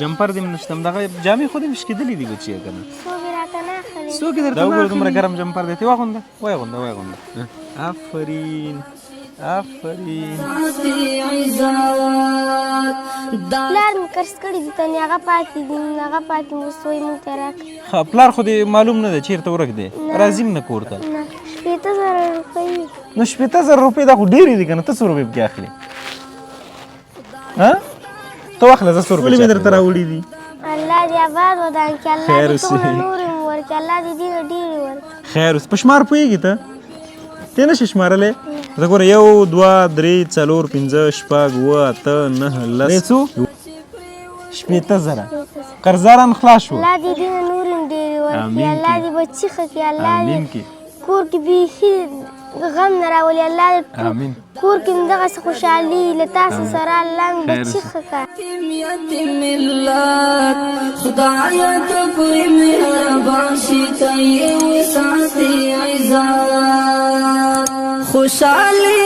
جمپر دې نشته، دغه جامې خو دې شکېدلې دي بچیه که نه؟ څوک یې راته نه اخلي. څوک یې درته؟ دا وګوره دومره ګرم جمپر دی، ته واغونده، وایغونده، وایغونده. آفرین، آفرین. پلار مې قرض کړي دي، تنې هغه پاتې دي، هغه پاتې مو اوس وایي موږ ته راکړه. ښه، پلار خو دې معلوم نه دی چېرته ورک دی، راځي نه کور ته؟ نه، 60,000 روپۍ. نو 60,000 روپۍ دا خو ډېرې دي که نه؟ ته څو روپۍ پکې اخلې؟ ها، ته واخله، زه څو روپۍ مې درته راوړي دي. الله دې آباد ودان کړي، الله خیر دې اوسې. ټوله نورې هم ورکړي، الله دې دې ډېرې ورکړي. خیر اوس په شمار پوهېږي ته؟ ته نه شې شمارلی؟ زه ګوره، 1، 2، 3، 4، 5، 6، 7، 8، 9، 10، څو؟ 60,000 قرضداران خلاص شو. الله دې دې نورې هم ډېرې ورکړي. آمین. الله دې بچي ښه کړي، الله آمین دې کې. کور کې بیخي غم نه راولي، الله دې آمین. کور کې هم دغسې خوشحالي له تاسو سره. الله مې خیر بچي اوسې. ښه کړه. یتیم ملت، خدایا ته په مهربان شي، ته یې وساتې عزت، خوشحالي.